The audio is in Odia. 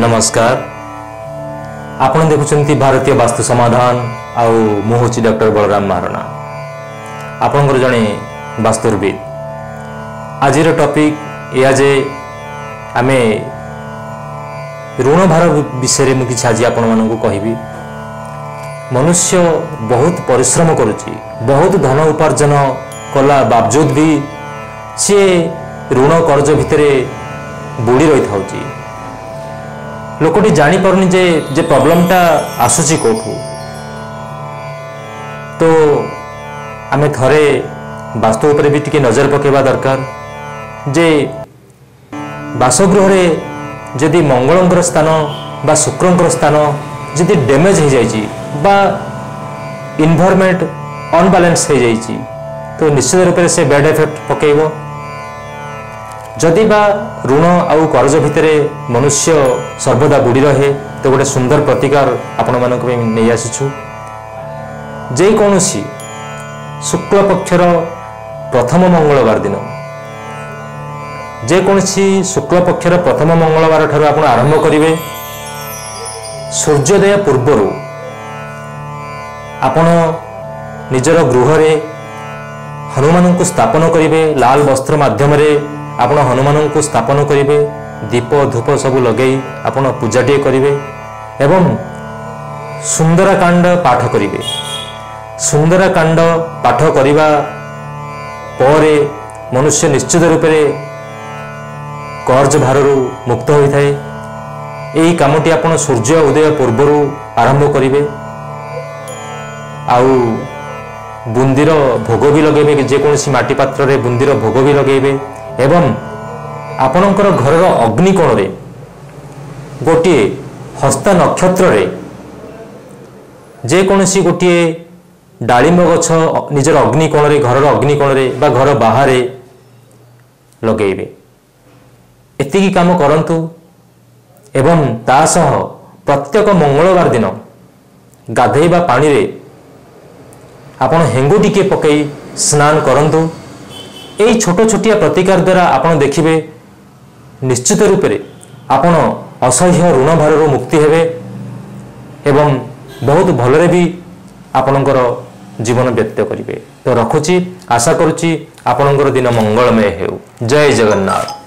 ନମସ୍କାର। ଆପଣ ଦେଖୁଛନ୍ତି ଭାରତୀୟ ବାସ୍ତୁ ସମାଧାନ, ଆଉ ମୁଁ ହେଉଛି ଡକ୍ଟର ବଳରାମ ମହାରଣା, ଆପଣଙ୍କର ଜଣେ ବାସ୍ତୁବିଦ। ଆଜିର ଟପିକ୍ ଏଇଆ ଯେ ଆମେ ଋଣ ଭାର ବିଷୟରେ ମୁଁ କିଛି ଆଜି ଆପଣମାନଙ୍କୁ କହିବି। ମନୁଷ୍ୟ ବହୁତ ପରିଶ୍ରମ କରୁଛି, ବହୁତ ଧନ ଉପାର୍ଜନ କଲା ବାବଜୁଦ ବି ସିଏ ଋଣ କରଜ ଭିତରେ ବୁଡ଼ି ରହିଥାଉଛି। ଲୋକଟି ଜାଣିପାରୁନି ଯେ ପ୍ରୋବ୍ଲେମଟା ଆସୁଛି କେଉଁଠୁ। ତ ଆମେ ଥରେ ବାସ୍ତୁ ଉପରେ ବି ଟିକେ ନଜର ପକାଇବା ଦରକାର ଯେ ବାସଗୃହରେ ଯଦି ମଙ୍ଗଳଙ୍କର ସ୍ଥାନ ବା ଶୁକ୍ରଙ୍କର ସ୍ଥାନ ଯଦି ଡ୍ୟାମେଜ୍ ହେଇଯାଇଛି ବା ଇନଭାରମେଣ୍ଟ ଅନବାଲାନ୍ସ ହେଇଯାଇଛି, ତ ନିଶ୍ଚିତ ରୂପରେ ସେ ବ୍ୟାଡ୍ ଏଫେକ୍ଟ ପକାଇବ। ଯଦି ବା ଋଣ ଆଉ କରଜ ଭିତରେ ମନୁଷ୍ୟ ସର୍ବଦା ବୁଡ଼ି ରହେ, ତ ଗୋଟେ ସୁନ୍ଦର ପ୍ରତିକାର ଆପଣମାନଙ୍କ ପାଇଁ ନେଇ ଆସିଛୁ। ଯେକୌଣସି ଶୁକ୍ଳ ପକ୍ଷର ପ୍ରଥମ ମଙ୍ଗଳବାର ଦିନ, ଯେକୌଣସି ଶୁକ୍ଳ ପକ୍ଷର ପ୍ରଥମ ମଙ୍ଗଳବାର ଠାରୁ ଆପଣ ଆରମ୍ଭ କରିବେ, ସୂର୍ଯ୍ୟୋଦୟ ପୂର୍ବରୁ ଆପଣ ନିଜର ଗୃହରେ ହନୁମାନଙ୍କୁ ସ୍ଥାପନ କରିବେ। ଲାଲ ବସ୍ତ୍ର ମାଧ୍ୟମରେ ଆପଣ ହନୁମାନଙ୍କୁ ସ୍ଥାପନ କରିବେ, ଦୀପ ଧୂପ ସବୁ ଲଗେଇ ଆପଣ ପୂଜାଟିଏ କରିବେ ଏବଂ ସୁନ୍ଦରାକାଣ୍ଡ ପାଠ କରିବେ। ସୁନ୍ଦରାକାଣ୍ଡ ପାଠ କରିବା ପରେ ମନୁଷ୍ୟ ନିଶ୍ଚିତ ରୂପରେ କର୍ଜ ଭାରରୁ ମୁକ୍ତ ହୋଇଥାଏ। ଏହି କାମଟି ଆପଣ ସୂର୍ଯ୍ୟ ଉଦୟ ପୂର୍ବରୁ ଆରମ୍ଭ କରିବେ ଆଉ ବୁନ୍ଦିର ଭୋଗ ବି ଲଗାଇବେ, ଯେକୌଣସି ମାଟି ପାତ୍ରରେ ବୁନ୍ଦିର ଭୋଗ ବି ଲଗାଇବେ ଏବଂ ଆପଣଙ୍କର ଘରର ଅଗ୍ନିକୋଣରେ ଗୋଟିଏ ହସ୍ତା ନକ୍ଷତ୍ରରେ ଯେକୌଣସି ଗୋଟିଏ ଡାଳିମ୍ବ ଗଛ ନିଜର ଅଗ୍ନିକୋଣରେ, ଘରର ଅଗ୍ନିକୋଣରେ ବା ଘର ବାହାରେ ଲଗାଇବେ। ଏତିକି କାମ କରନ୍ତୁ ଏବଂ ତା ସହ ପ୍ରତ୍ୟେକ ମଙ୍ଗଳବାର ଦିନ ଗାଧେଇବା ପାଣିରେ ଆପଣ ହେଙ୍ଗୁ ଟିକିଏ ପକାଇ ସ୍ନାନ କରନ୍ତୁ। ଏଇ ଛୋଟ ଛୋଟିଆ ପ୍ରତିକାର ଦ୍ୱାରା ଆପଣ ଦେଖିବେ ନିଶ୍ଚିତ ରୂପରେ ଆପଣ ଅସହ୍ୟ ଋଣ ଭାରରୁ ମୁକ୍ତି ହେବେ ଏବଂ ବହୁତ ଭଲରେ ବି ଆପଣଙ୍କର ଜୀବନ ବ୍ୟତୀତ କରିବେ। ତ ରଖୁଛି, ଆଶା କରୁଛି ଆପଣଙ୍କର ଦିନ ମଙ୍ଗଳମୟ ହେଉ। ଜୟ ଜଗନ୍ନାଥ।